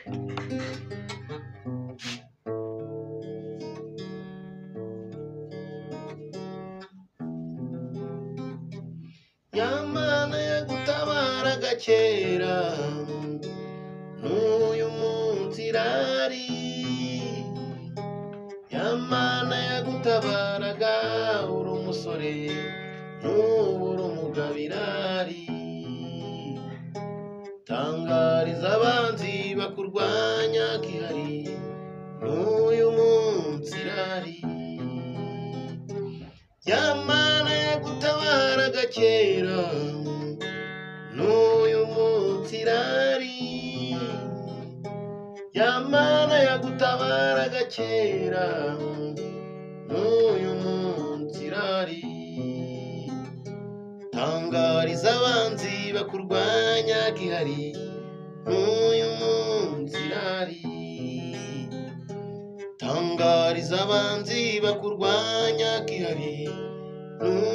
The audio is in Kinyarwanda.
Ya Mana yagutabaraga kera, n'uyu munsi irahari. Ya Mana yagutabaraga uri umusore, n'ubu uri umugabo irahari. Tangariza abanzi bakurwanya ko ihari, n'uyu munsi irahari. Ya Mana yagutabaraga kera, n'uyu munsi irahari. Ya Mana yagutabaraga kera, n'uyu munsi irahari. Tangariza abanzi bakurwanya ko ihari, n'uyu munsi irahari. Tangariza abanzi bakurwanya ko ihari, n'uyu